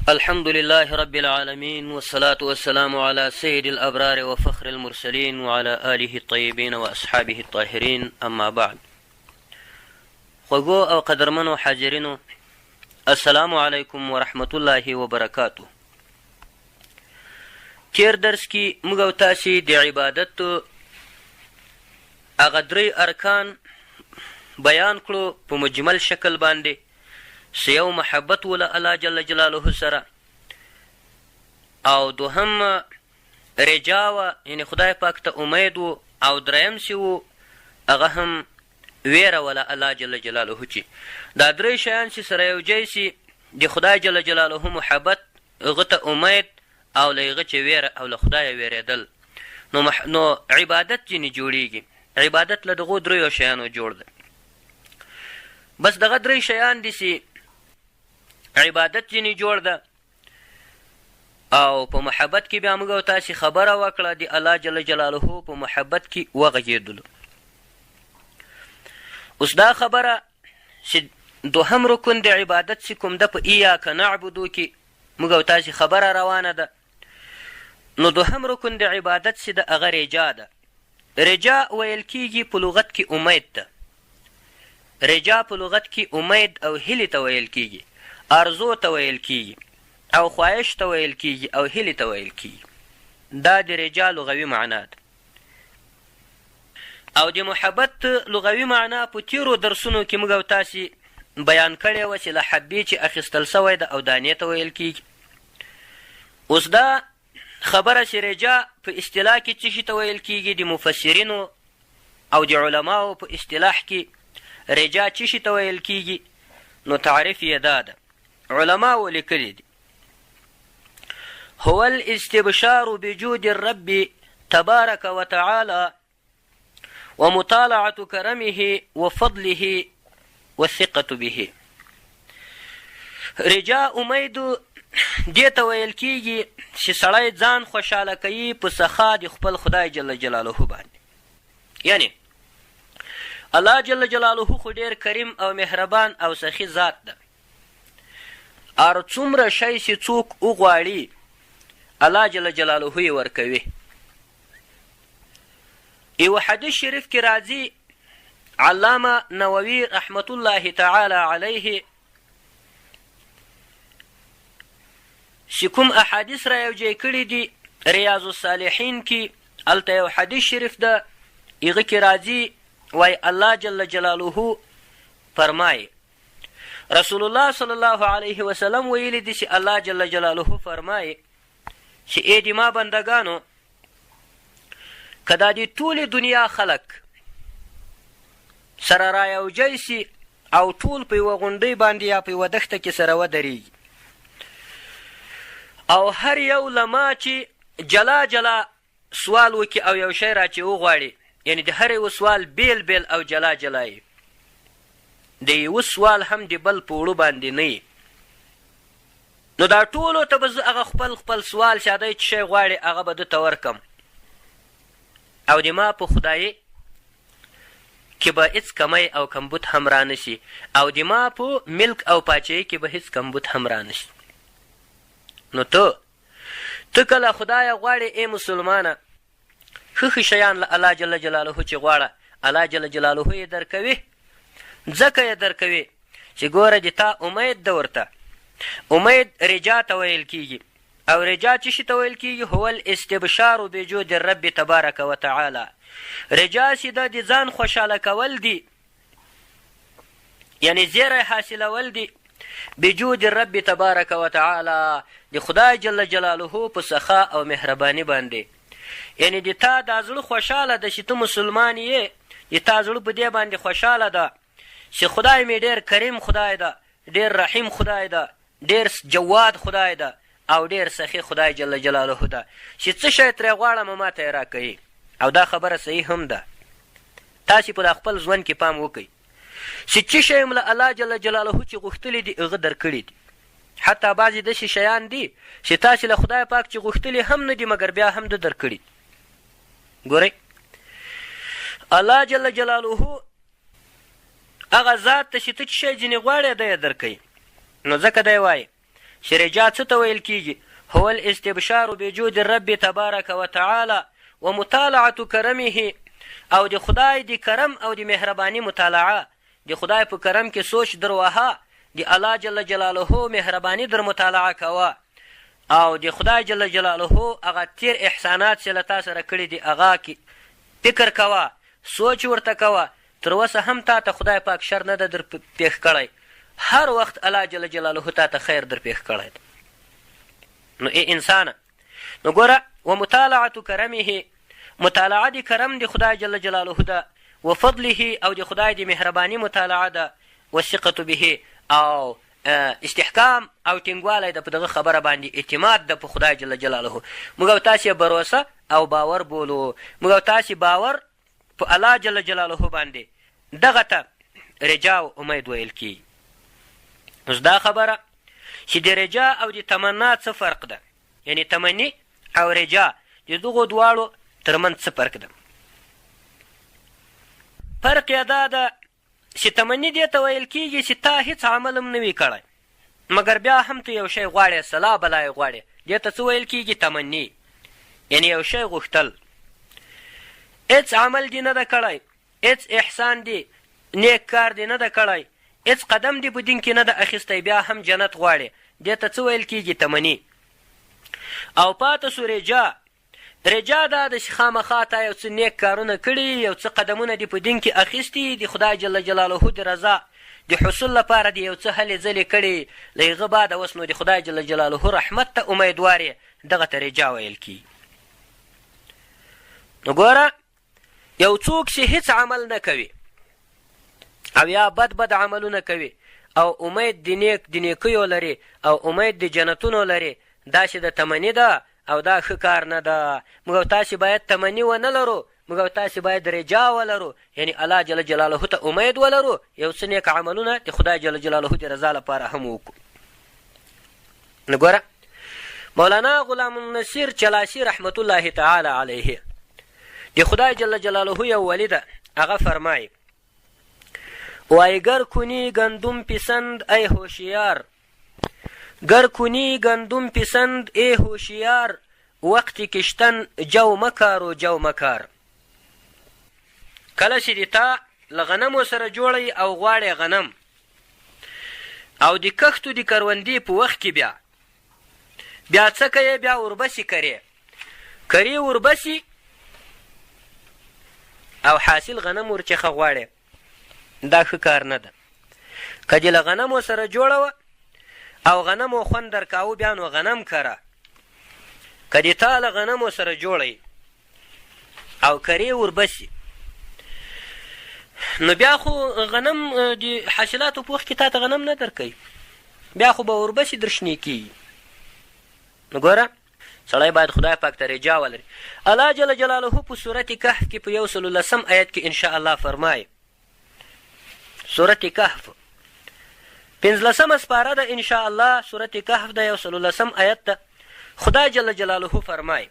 الحمد لله رب العالمين والصلاة والسلام على سيد الأبرار وفخر المرسلين وعلى آله الطيبين وأصحابه الطاهرين أما بعد خوږو او قدرمنو حاضرینو السلام علیکم ورحمت الله وبرکاته تیر درس کې موږ او تاسې د عبادت هغه درې ارکان بیان کړو په مجمل شکل باندې څه یو محبت و له الله جل جلاله سره او دوهم رجا وه یعنې خدای پاک ته امید و او دریم څه و هغه هم ویره وه له الله جل جلاله چې دا درې شیان چې سره یو ځای سي د خدای جل جلاله محبت هغه ته امید او له هغه چې ویره او له خدایه ویرېدل نو مح... نو عبادت ځینې جوړیږي عبادت له دغو دریو شیانو جوړ دی بس دغه درې شیان دي چې عبادت ځینې جوړ ده او په محبت کې بیا موږ او تاسې خبره وکړه د الله جل جلاله په محبت کې وغږېدلو اوس دا خبره چې دوهم رکن د عبادت چې کوم ده په ایاک نعبدو کې موږ او تاسې خبره روانه ده نو دوهم رکن د عبادت چې ده هغه رجا ده رجا ویل کیږي په لغت کې امید ته رجا په لغت کې امید او هیلې ته ویل کیږي ارزو ته ویل کیږي او خواهش ته ویل کیږي او هیلې ته ویل کیږي دا د رجا لغوي معنا ده او د محبت لغوي معنا په تیرو درسونو کې موږ او تاسې بیان کړې وه چې له حبې چې اخیستل سوی ده او دانې ته ویل کیږي اوس دا خبره چې رجا په اصطلاح کې څه شي ته ویل کیږي د مفسرینو او د علماو په اصطلاح کې رجا څه شي ته ویل کیږي نو تعریف یې دا ده علماو لیکلي دي هو الاستبشار بجود الرب تبارك وتعالى ومطالعة كرمه وفضله والثقة به رجا امید دې ته ویل کیږي چې سړی ځان خوشحاله کوي په سخا د خپل خدای جل جلاله باندې یعنی الله جل جلاله خو ډیر کریم او مهربان او سخي ذات ده هر څومره شی چې څوک وغواړي الله جل جلاله یې ورکوي یو حدیث شریف کې راځي علامه نووي رحمت الله تعالی علیه چې کوم احادیث را یو ځای کړي دي ریاض الصالحین کې هلته یو حدیث شریف ده هغه کې راځي وایي الله جل جلاله فرمایي رسول الله صلی الله علیه وسلم ویلي دي چې الله جل جلاله فرمایي چې ای د ما بندګانو که دا د ټولې دنیا خلک سره را یو ځای سي او ټول په یوه غونډۍ باندې یا په یوه دښته کې سره ودرېږي او هر یو له ما چې جلا جلا سوال وکړي او یو شی راچې وغواړي یعنې د هر یوه سوال بېل بېل او جلا جلا وي د یوه سوال هم د بل په وړو باندې نه وي نو دا ټولو ته به زه هغه خپل خپل سوال چې دی څه شی غواړي هغه به ده ته ورکم او د ما په خدایي کې به هیڅ کمی او کمبوت هم رانه شي او د ما په ملک او پاچهي کې به هیڅ کمبوت هم رانه شي نو ته ته که له خدایه غواړې ای مسلمانه ښه ښه شیان له الله جل جلاله چې غواړه الله جل جلاله یې درکوي ځکه یې درکوي چې ګوره د تا امید ده ورته امید رجا ته ویل کیږي او رجا چې شي ته ویل کیږي هو الاستبشار بجود الرب تبارک وتعالی رجا سي ده د ځان خوشاله کول دي یعنی زیری حاصلول دي بجود الرب تبارک وتعالی د خدای جل جلاله په سخا او مهرباني باندې یعنی د تا دا زړه خوشاله ده چې ته مسلمان یې د تا زړه په دې باندې خوشاله ده چې خدای مې ډېر کریم خدای ده ډېر رحیم خدای ده ډېر جواد خدای ده او ډېر سخي خدای جل جلاله ده چې څه شی ترې غواړم ماته یې راکوي او دا خبره صحیح هم ده تاسې په دا خپل ژوند کې پام وکړئ چې څه شی هم له الله جل جلاله چې غوښتلي دي هغه درکړي دي حتی بعضې داسې شیان دي چې تاسې له خدای پاک چې غوښتلي هم نه دي مګر بیا هم ده درکړي ګورئ الله جل جلاله هغه ذات ته چې ته څه شی ځینې غواړې دی یې درکوي نو ځکه دی وایي چې رجا څه ته ویل کیږي؟ هو الاستبشار بجود الرب تبارک وتعالی ومطالعة کرمه، او د خدای د کرم او د مهرباني مطالعه، د خدای په کرم کې سوچ در وهه، د الله جل جلاله مهرباني در مطالعه کوه او د خدای جل جلاله هغه تیر احسانات چې له تا سره کړي دي هغه کې فکر کوه، سوچ ورته کوه، تر اوسه هم تا ته خدای پاک شر نه ده در پېښ کړی، هر وخت الله جل جلاله تا ته خیر در پېښ کړی دی. نو ای انسانه! نو ګوره ومطالعة کرمه، مطالعه د کرم د خدای جل جلاله ده، وفضله او د خدای د مهرباني مطالعه ده، والثقة به او استحکام او ټینګوالی ده په دغه خبره باندې اعتماد ده په خدای جل جلاله. موږ او تاسې بروسه او باور بولو، موږ او تاسې باور په الله جل جلاله باندې دغه ته رجا او امید ویل کیږي. اوس دا خبره چې د رجا او د تمنا څه فرق ده، یعنی تمنی او رجا د دغو دواړو ترمنځ څه فرق ده؟ فرق یې دا ده چې تمنی دې ته ویل کیږي چې تا هیڅ عمل هم نه وي کړی مګر بیا هم ته یو شی غواړې، سلا بلا یې غواړې، دې ته څه ویل کیږي؟ تمنی، یعنی یو شی غوښتل. هیڅ عمل دې نه ده کړی، هیڅ احسان دې، نیک کار دې نه ده کړی، هیڅ قدم دې په دین کې نه ده اخیستی، بیا هم جنت غواړې، دې ته څه ویل کیږي؟ تمنی. او پاته سو رجا، رجا دا ده چې خامخا تا یو څه نیک کارونه کړي، یو څه قدمونه دې په دین کې اخیستي، د خدای جل جلاله د رضا د حصول لپاره دې یو څه هلې ځلې کړي، له هغه بعده اوس نو د خدای جل جلاله رحمت ته امیدوار یې، دغه ته رجا ویل کیږي. نو ګوره یو څوک چې هیڅ عمل نه کوي او یا بد بد عملونه کوي او امید د نیک د نیکیو لري او امید د جنتونو لري، دا چې د تمنی ده او دا ښه کار نه ده. موږ او تاسې باید تمنی ونه لرو، موږ او تاسې باید رجا ولرو، یعنی الله جل جلاله ته امید ولرو، یو څه نیک عملونه د خدای جل جلاله د رضا لپاره هم وکړو. نو ګوره مولانا غلام النصیر چلاسی رحمت الله تعالی علیه د خدای جل جلاله یو ولی ده، هغه فرمایي وای ګر کنی ګندم پسند ای هوشیار، ګر کنی ګندم پسند ای هوشیار، وقت کشتن جو مکارو جو مکار. کله چې د تا له غنمو سره جوړی او غواړې غنم او د کښتو د کروندې په وخت کې بیا بیا څه کوې؟ بیا اوربسې کرې، کرې اوربسې او حاصل غنم ورڅخه غواړې، دا ښه کار نه ده. که دې له غنمو سره جوړه وه او غنمو خوند درکاوه بیا نو غنم کره. که دې تا له غنمو سره جوړی او کرې وربسي نو بیا خو غنم د حاصلاتو په وخت کې تا ته غنم نه درکوي، بیا خو به اوربسي درشنې کېږي. نو ګوره سړی باید خدای پاک ته رجا ولري. الله جل جلاله په سورت کهف کې په یو سلو لسم آیت کې ان شاء الله فرمایي، سورت کهف پنځلسمه سپاره ده ان شاء الله، سورت کهف ده یو سلو لسم آیت ده، خدای جل جلاله فرمایي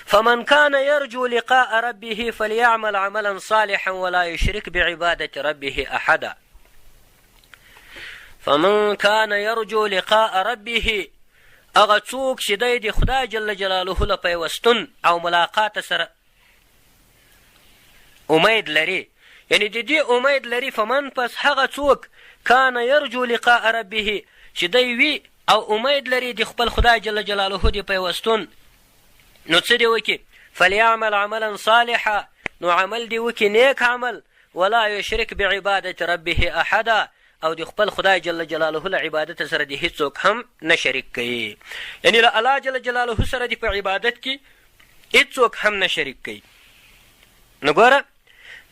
فمن كان يرجو لقاء ربه فليعمل عملا صالحا ولا يشرك بعبادة ربه أحدا. فمن كان يرجو لقاء ربه، هغه څوک چې دی د خدای جل جلاله له پیوستون او ملاقات سره امید لري، یعنی د دې امید لري، فمن پس هغه څوک، کان یرجو لقاء ربه، چې دی وي او امید لري د خپل خدای جل جلاله د پیوستون، نو څه دې وکړي؟ فلیعمل عملا صالحا، نو عمل دې وکړي نیک عمل، ولا یشرک بعبادت ربه احدا، او د خپل خدای جل جلاله له عبادت سره دې هیڅوک هم نه شریک کوي، یعنی له الله جل جلاله سره دې په عبادت کې هیڅوک هم نه شریک کوي. نو ګوره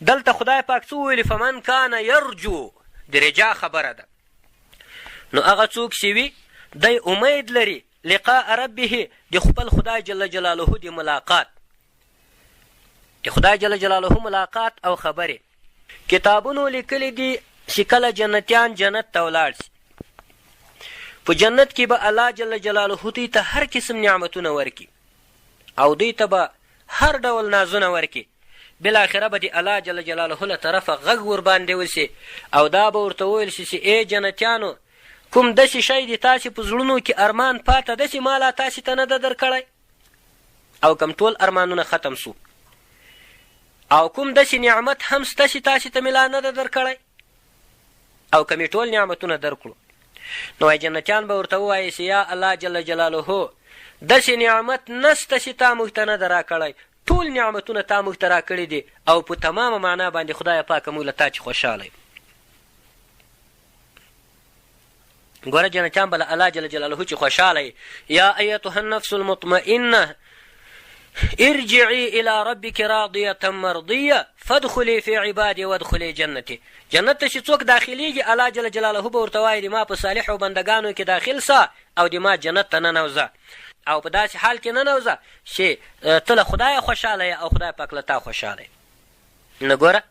دلته خدای پاک څه وویل؟ فمن کان یرجو، د رجا خبره ده. نو هغه څوک چې وي دی امید لري لقاء ربه، د خپل خدای جل جلاله د ملاقات، د خدای جل جلاله ملاقات او خبرې. کتابونو لیکلي دي چې کله جنتیان جنت ته ولاړ سي، په جنت کې به الله جل جلاله دوی ته هر قسم نعمتونه ورکړي او دوی ته به هر ډول نازونه ورکړي. بالاخره به د الله جل جلاله له طرفه غږ ورباندې وسي او دا به ورته وویل شي چې ای جنتیانو، کوم داسې شی د تاسې په زړونو کې ارمان پاته ده چې ما لا تاسې ته نه ده درکړی؟ او کوم ټول ارمانونه ختم سو؟ او کوم داسې نعمت هم سته چې تاسې ته مې لا نه ده درکړی؟ او که مې ټول نعمتونه درکړو؟ نو وایي جنتیان به ورته ووایي چې یا الله جل جلاله، داسې نعمت نسته چې تا موږ ته نه ده راکړی، ټول نعمتونه تا موږ ته راکړي دي او په تمامه معنا باندې خدایه پاکه موږ له تا چې خوشحاله یو. ګوره جنتیان به له الله جل جلاله چې خوشحاله یي، یا ایتها النفس المطمئنه ارجعي الى ربك راضیه مرضیه فادخلي في عبادي وادخلي جنتي. جنت ته چې څوک داخليږي، الله جل جلاله به ورته وایي د ما په صالحو بندګانو کې داخل سه او د ما جنت ته ننوځه، او په داسې حال کې ننوځه چې ته له خدایه خوشحاله یې او خدای پاک له تا خوشحاله یې. نو ګوره،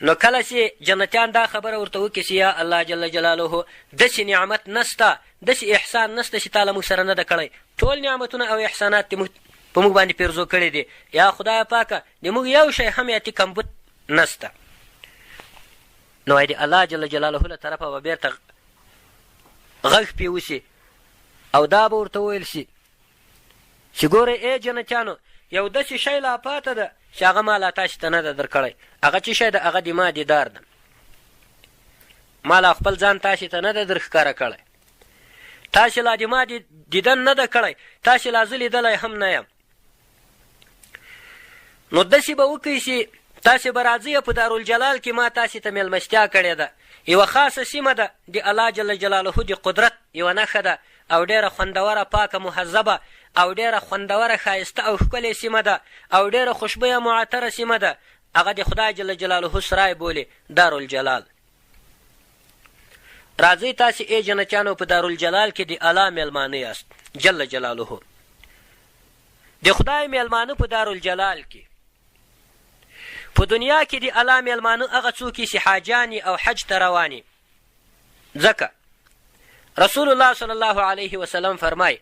نو کله چې جنتیان دا خبره ورته وکړي چې یا الله جل جلاله، داسې نعمت نسته، داسې احسان نسته چې تا له موږ سره نه ده کړی، ټول نعمتونه او احسانات دې موږ په موږ باندې پیرزو کړي دي، یا خدایه پاکه د موږ یو شی هم یاتي کمبود نسته، نو وایي د الله جل جلاله له طرفه به بېرته غږ پې وسي او دا به ورته وویل شي چې ګورئ ای جنتیانو، یو داسې شی لا پاته ده چې هغه ما لا تاسې ته نه ده درکړی. هغه څه شی ده؟ هغه د ما دیدار ده. ما لا خپل ځان تاسې ته نه ده درښکاره کړی، تاسې لا د ما دیدن نه ده کړی، تاسې لا زه لیدلی هم نه یم. نو داسې به وکړئ چې تاسې به راځئ په دارالجلال کې ما تاسې ته مېلمستیا کړې ده. یوه خاصه سیمه ده، د الله جل جلاله د قدرت یوه نښه ده او ډېره خوندوره، پاکه، مهذبه او ډېره خوندوره، ښایسته او ښکلې سیمه ده او ډېره خوشبویه معطره سیمه ده. هغه د خدای جل جلاله سرای بولي دارالجلال. راځئ تاسې ای جنتیانو په دارالجلال کې د الله مېلمانه یاست جل جلاله، د خدای مېلمانه په دارالجلال کې. په دنیا کې د الله مېلمانه هغه څوک چې حاجیان او حج ته روان، ځکه رسول الله صلی الله علیه وسلم فرمای: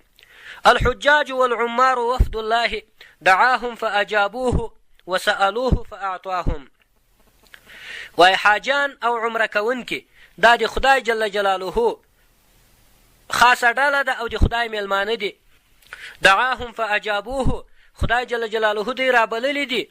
الحجاج والعمار وفد الله، دعاهم فأجابوه وسألوه فأعطاهم. وای حاجان او عمره کوونکي دا د خدای جل جلاله خاصه ډله ده او د خدای مېلمانه دي. دعاهم فأجابوه، خدای جل جلاله دوی رابللي دي،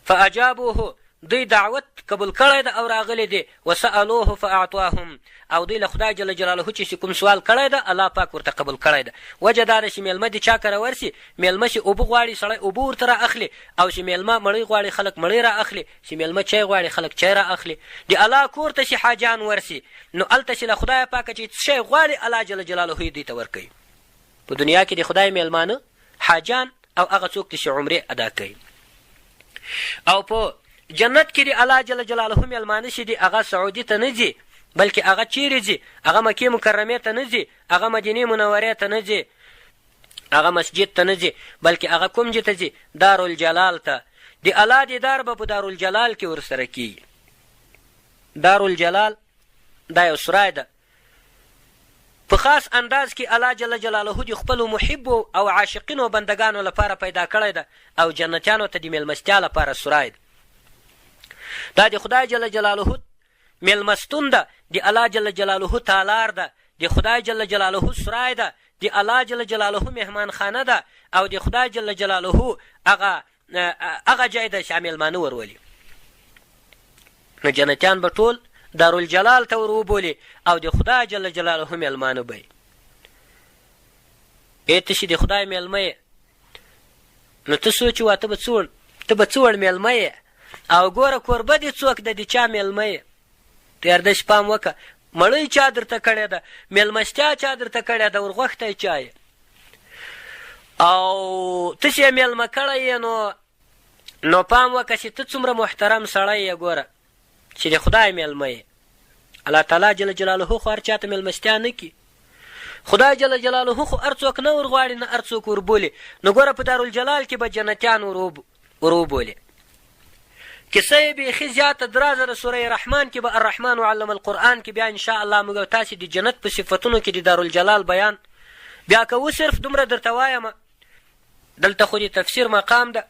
فأجابوه، دوی دعوت قبول کړی ده او راغلي دي، وسألوه فأعطاهم، او دوی له خدای جل جلاله چې کوم سوال کړی ده الله پاک ورته قبول کړی ده. وجه دا ده چې مېلمه دې چا کره ورسي، مېلمه چې اوبه غواړي سړی اوبه ورته را اخلي، او چې مېلمه مړۍ غواړي خلک مړۍ را اخلي، چې مېلمه چای غواړي خلک چای را اخلي. د الله کور ته چې حاجان ورسي نو هلته چې له خدایه پاکه چې څه شی غواړي الله جل جلاله یې دوی ته ورکوي. په دنیا کې د خدای مېلمانه حاجان او هغه څوک چې عمرې ادا کوي، او په جنت کې د الله جل جلاله مېلمانه چې دي هغه سعودي ته نه ځي، بلکې هغه چیرې ځي؟ هغه مکې مکرمې ته نه ځي، هغه مدینې منورې ته نه ځي، هغه مسجد ته نه ځي، بلکې هغه کوم ځای ته ځي؟ دارالجلال ته. د الله دیدار به په دارالجلال کې ورسره کیږي. دارالجلال دا یو سرای ده، په خاص انداز کې الله جل جلاله د خپلو محبو او عاشقینو بندګانو لپاره پیدا کړی ده او جنتیانو ته د میلمستیا لپاره سرای ده. دا د خدای جل جلاله میلمستون ده، د الله جل جلاله تالار ده، د خدای جل جلاله سرای ده، د الله جل جلاله مهمانخانه ده او د خدای جل جلاله هغه ځای ده چې میلمانه ورولي. نو جنتیان به ټول دارالجلال ته ور وبولي او د خدای جل جلاله میلمانه به یې. ای ته چې د خدای میلمه یې، نو ته سوچ وه ته به څه ته به څه وړ میلمه یې، او ګوره کوربه دې څوک ده، د چا میلمه یې؟ ته یار داسې پام وکړه، مړۍ چا درته کړې ده، میلمستیا چا درته کړې ده، ورغوښتی چا یې، او ته چې یې میلمه کړی یې نو پام وکړه چې ته څومره محترم سړی یې، ګوره چې د خدای میلمه یې. الله تعالی جل جلاله خو هر چاته میلمستیا نه کي، خدای جل جلاله خو هر څوک نه ورغواړي نه هر څوک وربولي. نو ګوره په دارالجلال کې به جنتیان وروبولي. کیسه یې بیخي زیاته درازه ده، سوره رحمان کې به الرحمن علم القرآن کې بیا ان شاء الله موږ او تاسې د جنت په صفتونو کې د دارالجلال بیان بیا کوو. صرف دومره درته وایم، دلته خو د تفسیر مقام ده،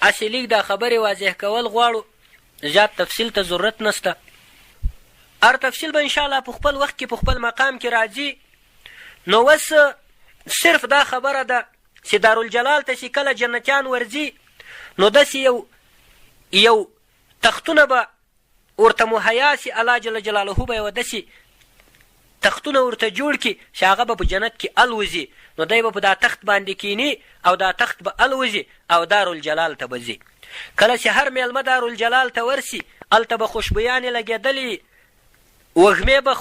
هسې لږ دا خبرې واضح کول غواړو، زیات تفصیل ته ضرورت نشته. هر تفصیل به انشاءالله په خپل وخت کې په خپل مقام کې راځي. نو اوس صرف دا خبره ده چې دارالجلال ته چې کله جنتیان ورځي نو داسې یو یو تختونه به ورته مهیا سي، الله جل جلاله به یوه داسې تختونه ورته جوړ کړي چې هغه به په جنت کې الوزي، نو دی به په دا تخت باندې کیني او دا تخت به الوزي او دارالجلال ته به ځي. کله چې هر میلمه دارالجلال ته ورسي، هلته به خوشبویانې لګېدلې وي، وږمې به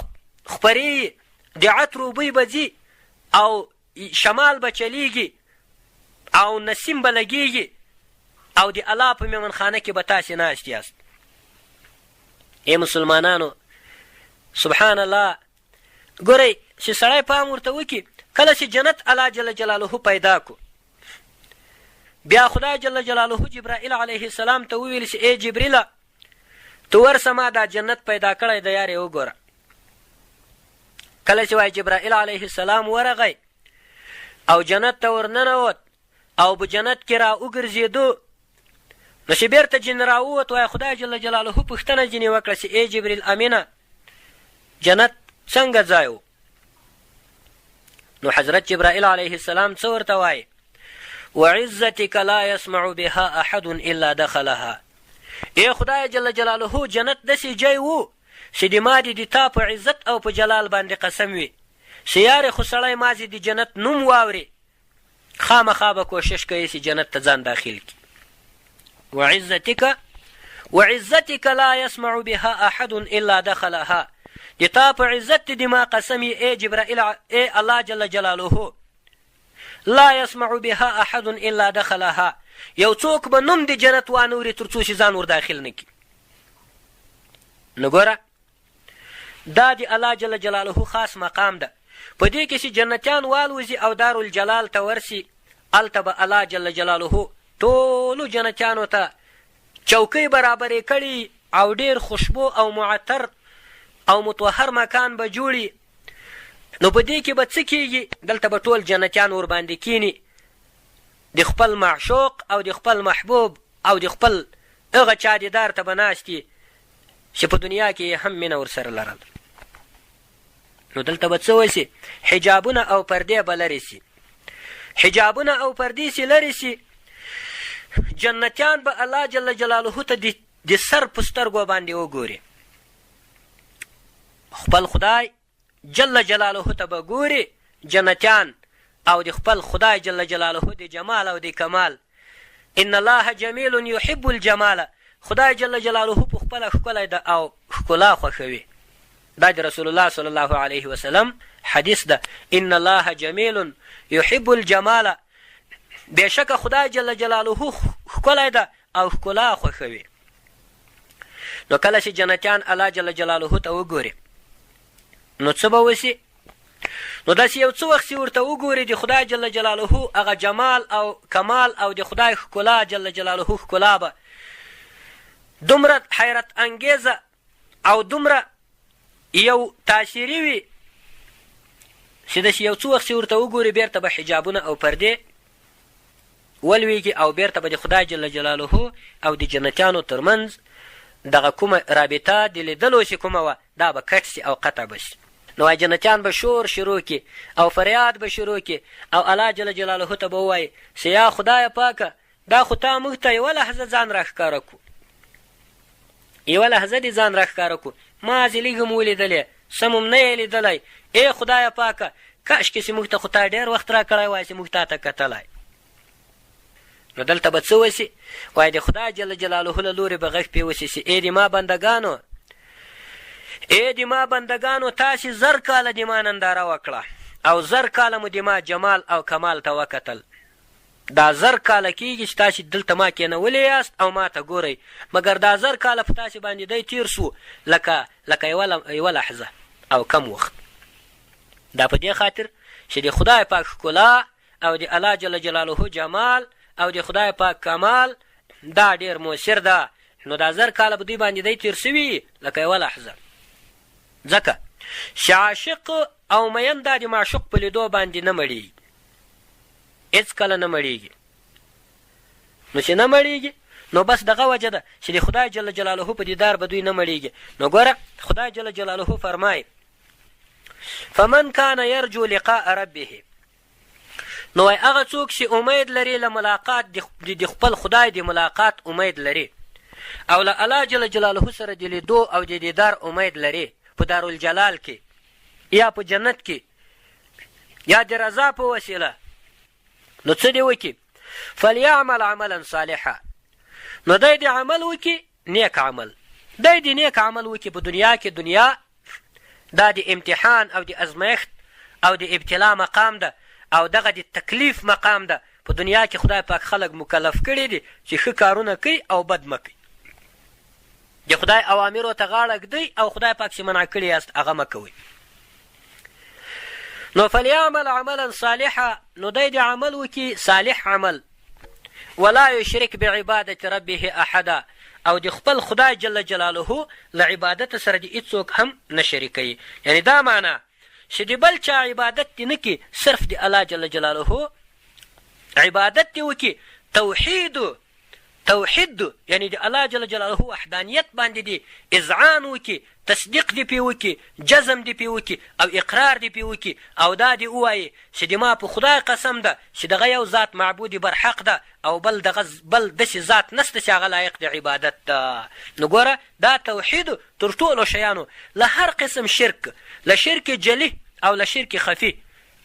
خپرې وي، د عطرو بوی به ځي او شمال به چلېږي او نسیم به لګېږي او د الله په میمنخانه کې به تاسې ناست یاست. ای مسلمانانو، سبحان الله، ګورئ چې سړی پام ورته وکړي، کله چې جنت الله جل جلاله پیدا کو، بیا خدای جل جلاله جبرائیل علیه السلام ته وویل چې ای جبریله، ته ورسه ما دا جنت پیدا کړی دی، یار یې وګوره. کله چې وای جبرائیل علیه السلام ورغی او جنت ته ورننوت او په جنت کې را وګرځېدو، نو چې بېرته جن راووت، وای خدای جل جلاله پوښتنه ځینې وکړه چې ای جبریل امینه، جنت څنګه ځای و؟ نو حضرت جبرائیل علیه السلام څه ورته وایي؟ وعزتک لا يسمع بها احد الا دخلها. ای خدای جل جلاله، جنت داسې جای وو چې د ما دې د تا په عزت او په جلال باندې قسم وي چې یارې خو سړی مازې د جنت نوم واوري، خامخا به کوشش کوي چې جنت ته ځان داخل کړي. وعزتک وعزتک لا يسمع بها احد الا دخلها. د تا په عزت دې ما قسم یې ای جبرائیل، ای الله جل جلاله، لا يسمع بها احد الا دخلها، یو څوک به نوم د جنت وانوري تر څو چې ځان ور داخل نه کړي. نو ګوره دا د الله جل جلاله خاص مقام ده. په دې کې چې جنتیان والوزي او دارالجلال ته ورسي، هلته به الله جل جلاله ټولو جنتیانو ته چوکۍ برابرې کړي او ډېر خوشبو او معطر او مطهر مکان به جوړي. نو په دې کې به څه کیږي؟ دلته به ټول جنتیان ورباندې کیني، د خپل معشوق او د خپل محبوب او د خپل هغه چا دیدار ته به ناست دي چې په دنیا کې یې هم مینه ورسره لرله. نو دلته به څه وشي؟ حجابونه او پردې به لرې سي، حجابونه او پردې سي لرې سي، جنتیان به الله جل جلاله ته د سر په سترګو باندې وګوري، خپل خدای جل جلاله ته به ګوري جنتیان او د خپل خدای جل جلاله د جمال او د کمال. ان الله جمیل یحب الجمال، خدای جل جلاله په خپله ښکلی ده او ښکلا خوښوي. دا د رسول الله صلی الله علیه وسلم حدیث ده، ان الله جمیل یحب الجمال، بېشکه خدای جل جلاله ښکلی ده او ښکلا خوښوي. نو کله چې جنتیان الله جل جلاله ته وګوري نو څه به وسي؟ نو داسې یو څه وخت چې ورته وګوري د خدای جل جلاله هغه جمال او کمال او د خدای ښکلا جل جلاله ښکلا به دومره حیرت انګیزه او دومره یو تاثیري وي چې داسې یو څه وخت چې ورته وګوري بیرته به حجابونه او پردې ولویږي او بیرته به د خدای جل جلاله او د جنتیانو ترمنځ دغه کومه رابطه د لیدلو چې کومه وه دا به کټ شي او قطع به شي. نو وایي جنتیان به شور شروع کړي او فریاد به شروع کړي او الله جل جلاله ته به ووایي چې یا خدایه پاکه، دا خو تا موږ ته یوه لحظه ځان راښکاره کو، یوه لحظه دې ځان راښکاره کو، مازې لږ هم ولیدلې، سم هم نه یې لیدلی. ای خدایه پاکه، کاشکې چې موږ ته خو تا ډېر وخت راکړی وای چې موږ تا ته کتلی. نو دلته به څه وشي؟ وایي د خدای جل جلاله له لوري به غږ پرې وشي چې ای د ما بندګانو، ای د ما بندګانو، تاسې زر کاله د ما ننداره وکړه او زر کاله مو د ما جمال او کمال ته وکتل. دا زر کاله کېږي چې تاسې دلته ما کېنولي یاست او ما ته ګورئ، مګر دا زر کاله په تاسې باندې دی تېر شو لکه لکه یوه لحظه او کم وخت. دا په دې خاطر چې د خدای پاک ښکلا او د الله جل جلاله جمال او د خدای پاک کمال دا ډېر موثر ده، نو دا زر کاله په دوی باندې دی تېر شوي لکه یوه لحظه. ځکه چې عاشق او مین دا د معشوق په لیدو باندې نه مړېږي، هېڅکله نه مړېږي. نو چې نه مړېږي نو بس دغه وجه ده چې د خدای جل جلاله په دیدار به دوی نه مړیږي. نو ګوره خدای جل جلاله فرمایي فمن کان یرجو لقاء ربه، نو وای هغه څوک چې امید لري له ملاقات د خپل خدای د ملاقات امید لري او له الله جل جلاله سره د لیدو او د دیدار امید لري په دارالجلال کې یا په جنت کې یا د رضا په وسیله، نو څه دې وکړي؟ فلیعمل عملا صالحا، نو دی دې عمل وکړي نیک عمل، دی دې نیک عمل وکړي په دنیا کې. دنیا دا د امتحان او د ازمایښت او د ابتلا مقام ده او دغه د تکلیف مقام ده. په دنیا کې خدای پاک خلک مکلف کړي دي چې ښه کارونه کوي او بد مه کوي، د خدای اوامرو ته غاړه ږدئ او خدای پاک چې منع کړي یاست هغه مه کوئ. نو فلیعمل عملا صالحا، نو دی د عمل وکړي صالح عمل، ولا یشرک بعبادت ربه احدا، او د خپل خدای جل جلاله له عبادت سره د هیڅوک هم نه شریکوي. یعنی دا معنا چې د بل چا عبادت دې نه کړي، صرف د الله جل جلاله عبادت دې وکړي. توحید توحید یعنی د الله جل جلاله وحدانیت باندې دې اذعان وکړي، تصدیق دې پرې وکړي، جزم دې پرې وکړي او اقرار دې پرې وکړي، او دا دې ووایي چې د ما په خدای قسم ده چې دغه یو ذات معبود برحق ده او بل دغه بل داسې ذات نشته چې هغه لایق د عبادت ده. نو ګوره دا توحید تر ټولو شیانو له هر قسم شرک، له شرک جلي او له شرک خفي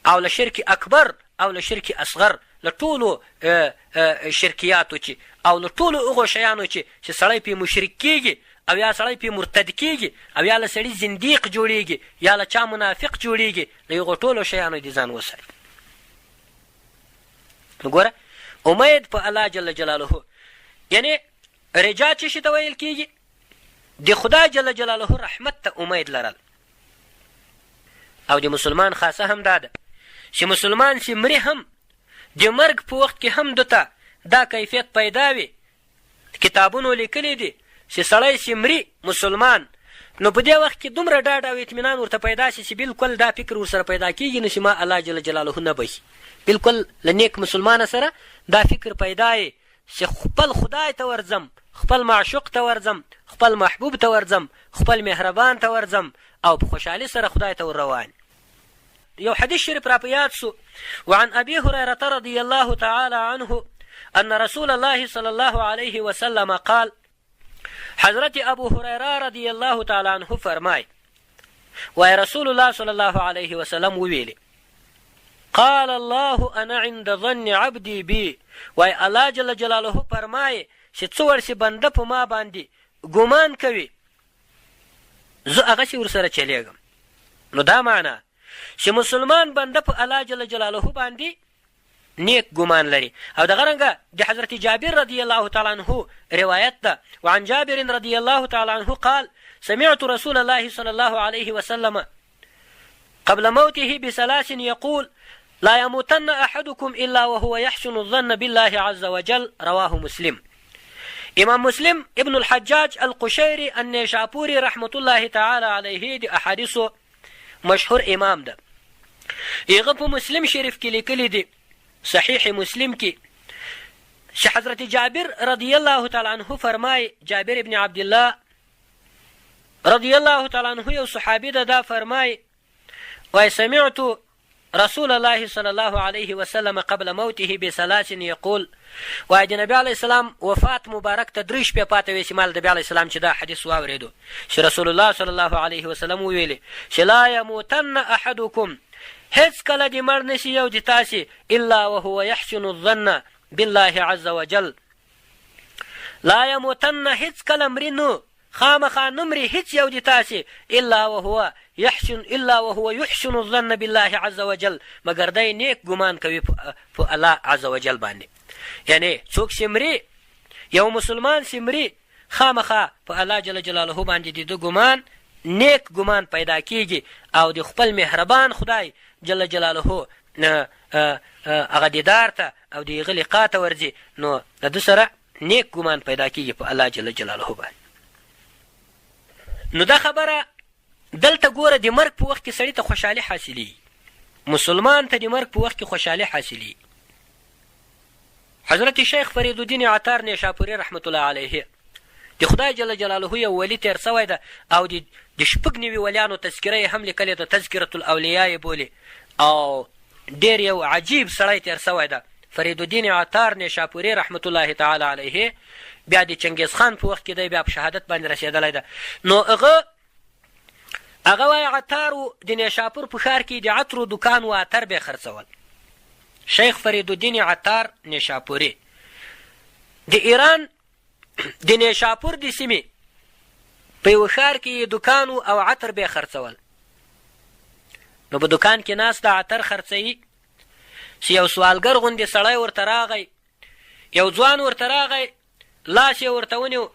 او له شرک اکبر او له شرک اصغر، له ټولو شرکیاتو چې او له ټولو هغو شیانو چې چې سړی پرې مشرک کېږي او یا سړی پرې مرتد کېږي او یا له سړي زندیق جوړېږي یا له چا منافق جوړېږي، له هغو ټولو شیانو دې ځان وساتي. نو ګوره امید په الله جل جلاله، یعنی رجا څه شي ته ویل کېږي؟ د خدای جل جلاله رحمت ته امید لرل. او د مسلمان خاصه هم دا ده چې مسلمان چې مري هم د مرګ په وخت کې هم ده ته دا کیفیت پیدا وي. کتابونو لیکلي دي چې سړی چې مري مسلمان، نو په دې وخت کې دومره ډاډ او اطمینان ورته پیدا شي چې بالکل دا فکر ورسره پیدا کیږي نه چې ما الله جل جلاله نه بښي. بالکل له نیک مسلمانه سره دا فکر پیدا یې چې خپل خدای ته ورځم، خپل معشوق ته ورځم، خپل محبوب ته ورځم، خپل مهربان ته ورځم او په خوشحالي سره خدای ته ور روان. یو حدیث شریف را په یاد سو، وعن ابي هريره رضي الله تعالى عنه ان رسول الله صلى الله عليه وسلم قال، حضرت ابو هريره رضی الله تعالی عنه فرمای، وای رسول الله صلی الله علیه وسلم وویلې قال الله انا عند ظن عبدي بي، وای الله جل جلاله فرمای چې څه ورسې بنده په ما باندې ګمان کوي زه هغسې ورسره چلېږم. نو دا معنا چې مسلمان بنده په الله جل جلاله باندې نیک ګمان لري. او دغه رنګه د حضرت جابر رضی الله تعالی عنه روایت ده، وعن جابر رضی الله تعالی عنه قال سمعت رسول الله صلى الله عليه وسلم قبل موته بثلاث يقول لا يموتن أحدكم إلا وهو يحسن الظن بالله عز وجل، رواه مسلم. امام مسلم ابن الحجاج القشيري النيشابوري رحمة الله تعالى عليه د احادیثو مشهور امام ده. هغه په مسلم شریف کې لیکلي دي، صحیح مسلم کې، چې حضرت جابر رضی الله تعالی عنه فرمای، جابر ابن عبد الله رضی الله تعالی عنه یو صحابي ده، دا فرمای وای سمعت رسول الله صلی الله علیه وسلم قبل موته بثلاث یقول، وای د نبی علیه السلام وفات مبارک ته درې شپې پاتې وې چې ما له نبی علیه السلام چې دا حدیث واورېدو چې رسول الله صلی الله علیه وسلم وویلې چې لا یموتن احدکم، هیڅ کله دې مړ نشي یو د تاسې الا وهو یحسن الظن بالله عز وجل. لا یموتن، هیڅ کله مري نو خامخا نه مري هیڅ یو د تاسې الا وهو یحسن الا وهو یحسن الظن بالله عز وجل، مګر دی نیک ګمان کوي په الله عز وجل باندې. یعنی څوک چې مري، یو مسلمان چې مري، خامخا په الله جل جلاله باندې د ده ګمان نیک ګمان پیدا کیږي او د خپل مهربان خدای جل جلاله هغه دیدار ته او د هغه لقا ته ورځي، نو د ده سره نیک ګمان پیدا کیږي په الله جل جلاله باندې. نو دا خبره دلته ګوره د مرګ په وخت کې سړي ته خوشحالي حاصلېږي، مسلمان ته د مرګ په وخت کې خوشحالي حاصلېږي. حضرت شیخ فرید الدین عطار نیشاپوري رحمت الله علیه د خدای جل جلاله یو ولي تېر سوی ده او د 96 ولیانو تذکره یې هم لیکلې ده، تذکرة الاولیاء یې بولي او ډېر یو عجیب سړی تېر سوی ده. فرید الدین عطار نیشاپوري رحمت الله تعالی علیه بیا د چنګیز خان په وخت کې دی بیا په شهادت باندې رسېدلی ده. نو هغه وایي عطار و، د نیشاپور په ښار کې د عطرو دوکان و، عطر به یې خرڅول. شیخ فرید الدین عطار نیشاپوري د ایران د نیشاپور د سیمې په یوه ښار کې یې دوکان و او عطر به یې خرڅول. نو په دوکان کې ناست ده عطر خرڅوي چې یو سوالګر غوندې سړی ورته راغی، یو ځوان ورته راغی، لاس یې ورته ونیو،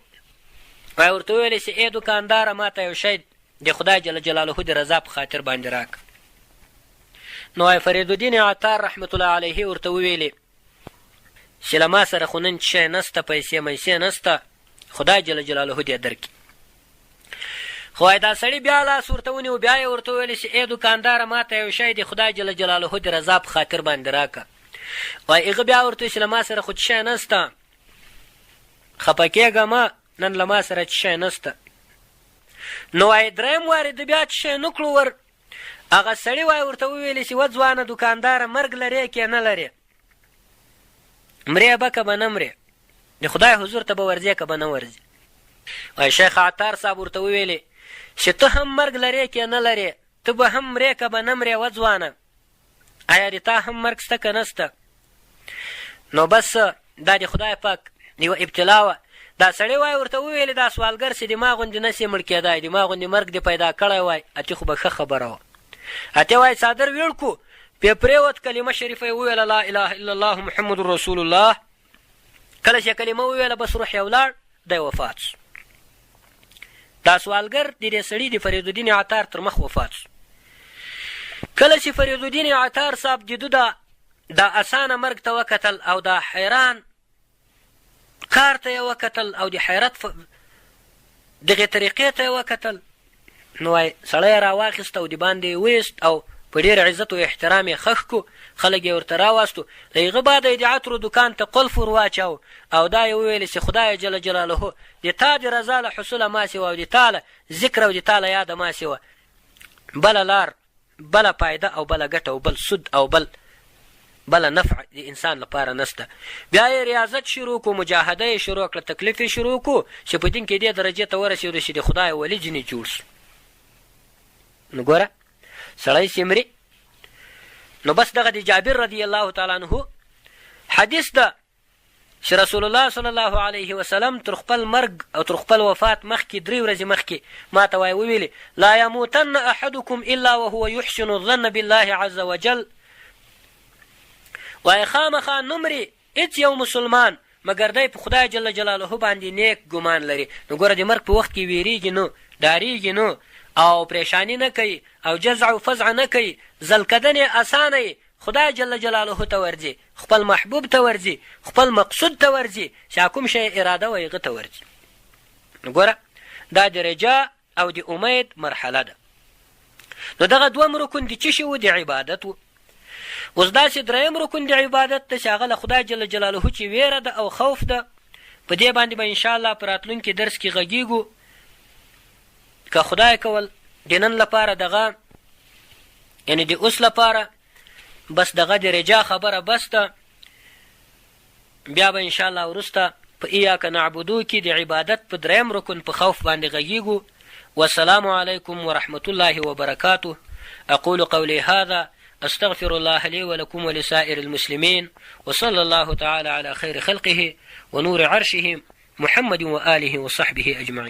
وایي ورته وویل چې ای دوکانداره ما ته یو شی د خدای جل جلاله د رضا په خاطر باندې راکړه. نو وایي فرید الدین عطار رحمت الله علیه ورته وویلې چې له ما سره خو نن شی نسته، پیسې میسې نسته، خدای جل جلاله دې درکړي. خو وایي دا سړي بیا لاس ورته ونیو، بیا یې ورته وویل چې ای دوکانداره ما ته یو شی د خدای جل جلاله د رضا په خاطر باندې راکړه. وایي هغه بیا ورته چې له ما سره خو څه شی نسته، خپه کېږه مه، نن له ما سره څه شی نسته. نو وایي دریم وار یې ده بیا څه شی نه کړو ور هغه سړي وایي ورته وویلې چې وه ځوانه دوکانداره مرګ لرې کې نه لرې، مرې به که به نه مرې، د خدای حضور ته به ورځې که به نه ورځې. وایي شیخ عطار صاحب ورته وویلې چې ته هم مرګ لرې کې نه لرې، ته به هم مرې که به نه مرې، وه ځوانه آیا د تا هم مرګ سته که نسته؟ نو بس دا د خدای پاک یوه ابتلا وه. دا سړی وایي ورته وویلې دا سوالګر چې د ما غوندې نه سي مړ کېدای، د ما غوندې مرګ دې پیدا کړی وای، اتې خو به ښه خبره وه. اتې وایي څادر ویړ کو، پې پرېوت، کلمه شریفه یې وویله لا اله الا الله محمد رسول الله. کله چې کلمه وویله بس روح یې ولاړ، دی وفات سو. دا سوالګر د دې سړي د فرید الدین عطار تر مخ وفات سو. کله چې فرید الدین عطار صاحب د ده دا اسانه مرګ ته وکتل او دا حیران کار ته یې وکتل او د حیرت دغې طریقې ته یې وکتل، نو وایي سړی یې راواخیست او د باندې یې وایست او په ډېر عزت او احترام یې خښ کو، خلک یې ورته راواستو. له هغه بعده یې د عطرو دوکان ته قلف ور واچاو او دا یې وویل چې خدای جل جلاله د تا د رضا له حصوله ما سوا او د تا له ذکر او د تا له یاده ما سوا بله لار، بله فایده او بله ګټه او بل سود او بل بله نفع د انسان لپاره نسته. بیا یې ریاضت شروع کو، مجاهده یې شروع کړه، تکلیف یې شروع کو چې په دین کې دې درجې ته ورسېدو چې د خدای ولي ځینې جوړ سو. نو ګوره سړی چې مري نو بس دغه د جابر رضی الله تعالی عنه حدیث ده چې رسول الله صلی الله علیه وسلم تر خپل مرګ او تر خپل وفات مخکې درې ورځې مخکې ما ته وایي وویلې لا یموتن احدکم الا وهو یحسن الظن بالله عز وجل، وایي خامخا نه مري هیڅ یو مسلمان مګر دی په خدای جل جلاله باندې نیک ګمان لري. نو ګوره د مرګ په وخت کې ویریږي نه، ډاریږي نه او پریشانی نه کوي او جزع او فزع نه کوي، ځلکدن یې اسانه وي، خدای جل جلاله ته ورځي، خپل محبوب ته ورځي، خپل مقصود ته ورځي، چې کوم شی یې اراده وه هغه ته ورځي. نو ګوره دا د رجا او د امید مرحله ده. نو دغه دوم رکن د څه شي و؟ د عبادت و. اوس داسې دریم رکن د عبادت ده چې هغه له خدای جل جلاله چې ویره ده او خوف ده. په دې باندې به انشاءالله په راتلونکي درس کې غږیږو که خدای کول. د نن لپاره دغه یعنی د اوس لپاره بس دغه د رجا خبره بس ده. بیا به انشاءالله وروسته په ایاک نعبدو کې د عبادت په دریم رکن په خوف باندې غږیږو. والسلام علیکم ورحمة الله وبرکاته. اقول قولي هذا استغفر الله لي ولكم ولسائر المسلمين وصلى الله تعالى على خير خلقه ونور عرشه محمد وآله وصحبه أجمعين.